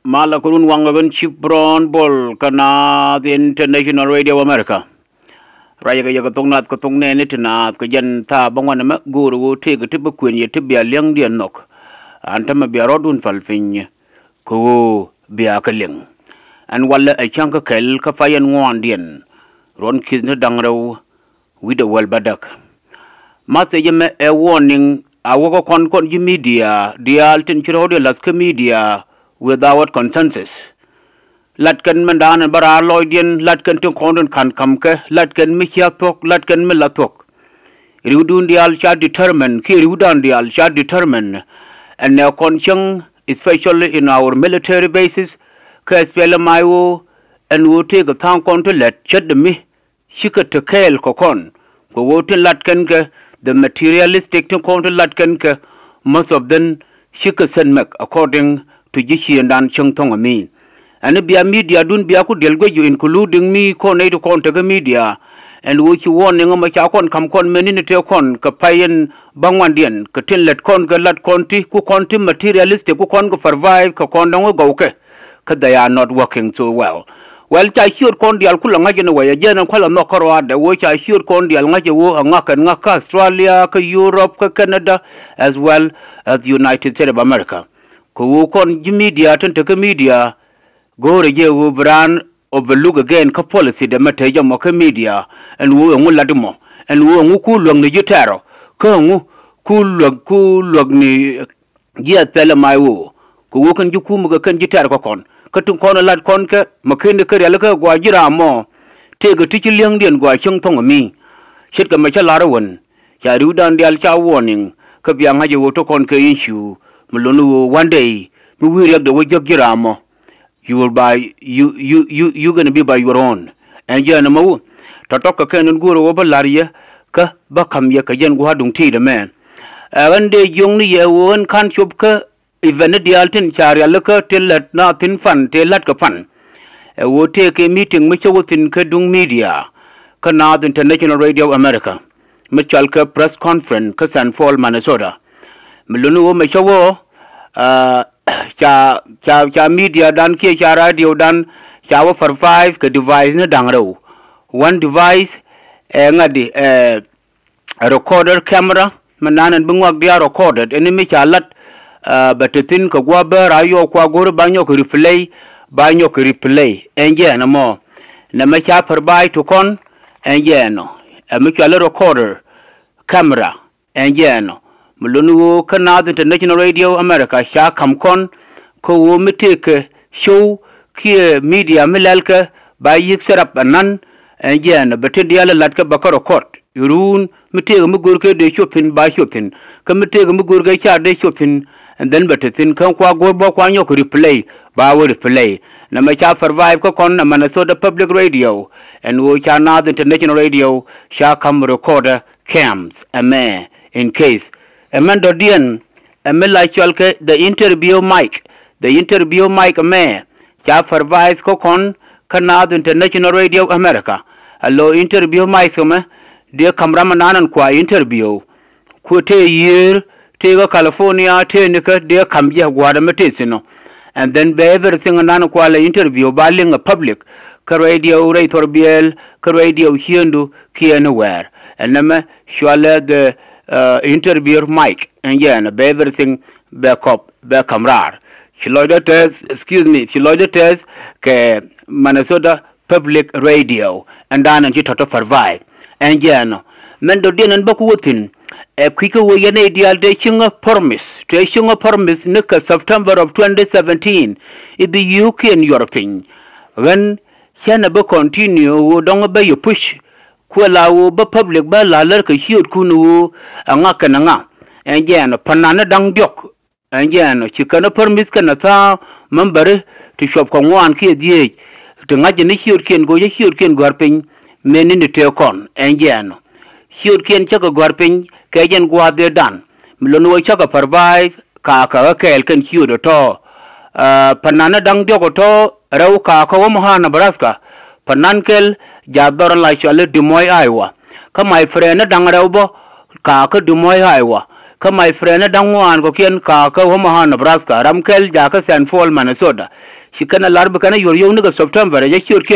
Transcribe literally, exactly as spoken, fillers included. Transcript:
Malɛ kɛ run waŋ kɛ gɛn Cip Brɔn Bol kä Naath International Radio America. Ruacɛ kɛ yɛ kɛ thok Naath kɛ thok nɛɛni ti Naath kɛ jɛn thaap bä ŋuan ɛmɛ go̱o̱rɛ ɣöö tëëkɛ ti bi kuën yɛ ti bia li̱eŋdiɛn nhɔk. An täämɛ bia rɔɔdun pal piny kɛ ɣöö bia kɛ liŋ. Ɛn walɛ ɛ cäŋ kä kɛl kä pay ɛn ŋuandiɛn. Ruɔ̱n ki̱th ni da̱ŋ rɛw wi̱cdɛ wäl bädäk. Message ɛmɛ ɛ warning a wäkä kɔn kɔn ji̱ media diaal tin ci rɔ̱ɔ̱diɛn la̱th kä media without consensus. Lat kɛn mɛn da̱a̱n ɛn bä raar lɔcdiɛn, lat kɛn tin kɔn tin ka̱n ka̱m kɛ, lat kɛn mi cia thuɔ̱k, lat kɛn mi la thuɔ̱k. Ri̱wdun diaal ca determine kiɛ ri̱wdan diaal ca determine. Ɛn nɛ kɔn cäŋ, especially in our military bases, kä S P L M I O, ɛn ɣöö tëëkɛ tha̱a̱ŋ kɔn ti lät ce̱tdɛ mi cikɛ te kɛɛl kɛ kɔn. Kɛ ɣöö tin lat kɛn kɛ, the materialistic tin kɔn ti lat kɛn kɛ, most of them cikɛ sɛn mɛk according to ji̱ ciëëndan cäŋ thɔ̱ŋ ami. Ɛn bia media dun bia ku diɛl guec, including mi kɔn nɛy ti kɔn tekä media. Ɛn ɣöö ci warning ɛmɔ ca kɔn ka̱m kɔn mɛn ni ni tëë kɔn kɛ pay ɛn bä ŋuandiɛn kɛ tin lät kɔn kɛ lat kɔn ti ku kɔn ti materialistic ku kɔn kɛ survive kɛ kɔn dɔ̱ŋ gɔwkɛ. Kä they are not working so well. Well, ca ciöt kɔn diaal kulɛ ŋa̱c ɛn wɛy ɛ jɛn ɛn kualɛ nhɔk kä ruaadɛ ɣöö ca ciöt kɔn diaal ŋa̱c ɛ ɣöö ɛ ŋa̱k ɛn ŋa̱k kä Australia, kä Europe, kä Canada, as well as United States of America. Kɛ ɣöö kɔn ji̱ media tin tekä media go̱o̱rɛ jɛ ɣöö bi raan overlook again kä policy dɛ mɛ te jɛ mɔ kä media. Ɛn ɣöö ɛŋu lat mɔ, ɛn ɣöö ɛŋu ku luäk ni ji̱ tɛrɔ, kä ɛŋu ku luäk, ku luäk ni jiɛth pɛlɛ may ɣöö kɛ ɣöö kɛn ji̱ kumä kɛ kɛn ji̱ tɛr kä kɔn. Kä tin kɔn lat kɔn kɛ mɛ ken kɛ rialikä gɔaa ji̱ ram mɔ. Tëëkɛ ti ci li̱eŋdiɛn gɔaa cieŋ thɔ̱ŋ ami. Ce̱tkɛ mɛ cä lar ɛ wän, ca ri̱wdan diaal ca warning kä bia ŋa̱c ɛ ɣöö te kɔn kɛ issue mi luni ɣöö one day mi wi̱i̱ riɛkdɛ wä jek ji̱ ram mɔ. You will by, you, you, you, you gonna be by your own. Ɛn jɛn ɛmɔ wu tɔ̱tɔ̱ kɛ kɛn in guur ɛ wä bä la̱r yɛ kä bä ka̱m yɛ kɛ jɛn gua̱a̱r duŋ ti̱i̱t ɛmɛ. Ɛ ɣän dee jiökni yɛ ɣöö ɣän ka̱n cop kä event ni diaal tin ca rialikä ti lät na thi̱n pan ti la̱t kɛ pan. Ɛ ɣöö tëëkɛ meeting mi cä wä thi̱n kä duŋ media kä Naath International Radio America mi cɔal kɛ press conference kä Saint Paul, Minnesota. Mi luni ɣöö mɛ cä wä, ah, ca, ca, ca media dan kiɛ ca radio dan ca wä provide kɛ device ni da̱ŋ rɛw. One device ɛ ŋa̱t di, ɛ recorder camera mi nan ɛn bi ŋuak dia recorded ɛn mi ca lat, ah, bɛ te thi̱n kɛ gua̱a̱ bä ra yɔɔk kua go̱ri ba nyɔk replay, ba nyɔk replay. Ɛn jɛn ɛmɔ nɛ mɛ ca provide to kɔn. Ɛn jɛn ɔ ɛ mi cɔal recorder camera. Ɛn jɛɛn ɔ mi luni ɣöö kä Naath International Radio America ca ka̱m kɔn kä ɣöö mi tëëkɛ show kiɛ media mi lɛlkɛ ba yi̱k set up anan. Ɛn jɛɛn ɔ bɛ tin diaal ɛ la̱t kä bɛ kä record iruun mi tëëkɛ mi görkɛ dee cop thi̱n ba cop thi̱n, kä mi tëëkɛ mi görkɛ ca dee cop thi̱n. And then bɛ te thi̱n kä kua go̱r bä kua nyɔk replay ba wä replay. Nɛ mɛ ca provide kä kɔn ɛ Minnesota Public Radio ɛn ɣöö ca Naath International Radio ca ka̱m recorder camps ɛmɛ in case. Ɛmɛn dɔ̱diɛn ɛmɛ la cɔal kɛ the interview mic. The interview mic ɛmɛ ca provide kä kɔn kä Naath International Radio America. A lo interview mic ɛmɛ dee ka̱m ram ɛnan ɛn kua interview. Ku tëë yiër tëë kä California tëë nikä dee ka̱m jɛ gua̱a̱r ɛmɛ tëë thi̱n ɔ. And then bɛ everything ɛnan kua la interview ba liŋ ɛ public kä radio rɛy thɔr biɛl kä radio ciëndu kiɛ ni wɛɛr. Ɛn nɛmɛ cɔalɛ the, uh, interview mic. Ɛn jɛɛn bɛ everything bɛ kɔp bɛ ka̱m raar. Ci lɔcdä tɛth, excuse me, ci lɔcdä tɛth kɛ Minnesota Public Radio ɛn da̱a̱n ɛn ci tɔ̱tɔ̱ provide. Ɛn jɛɛn ɔ mɛn dɔ̱diɛn ɛn bä ku wä thi̱n. Ɛ kui̱ kä wä yɛn ɛ diaal tëë cieŋä promise, tëë cieŋä promise ni kɛ September of twenty seventeen i̱ bi yio̱o̱kiɛn yuɔr piny. Ɣän cänɛ bä continue ɣöö dɔ̱ŋ bä yɛ push. Kuɛ la ɣöö bä public bä la lär kɛ ciöötkun ɣöö ɛ ŋa kɛnɛ ŋa. Ɛn jɛɛn ɔ pänan ni da̱ŋ diɔ̱k. Ɛn jɛɛn ɔ ci kɛn ɛ promise kɛnɛ tha̱a̱ŋ memberi ti cuɔp kɛ ŋuan kiɛ dhieec ti ŋa̱c ni ciötkiɛn go̱o̱cä ciötkiɛn gɔ̱a̱r piny. Mëë ni ni tëë kɔn ɛn jɛɛn ɔ ciötkiɛn cä kɛ gɔ̱a̱r piny kɛ jɛn gua̱a̱th dee dan. Mi lon wä cä kɛ provide ka kɛ ɣä kɛɛl kɛn ciöt ɔ tɔ̱. Ɛ, pänan ni da̱ŋ diɔ̱k ɔ tɔ̱ rɛw ka kɛ Omaha, Nebraska. Pänan kɛl jath dhɔr la cɔal i̱ Des Moines, Iowa. Kä my friend ni da̱ŋ rɛw bä ka kä Des Moines, Iowa. kä my friend ni da̱ŋ ŋuan kɔ̱kiɛn ka kä Omaha, Nebraska, ram kɛl jakä Saint Paul, Minnesota. Ci kɛn a lar bi kɛn a yuɔr yio̱w ni kɛ September ɛ jɛ ciötkiɛn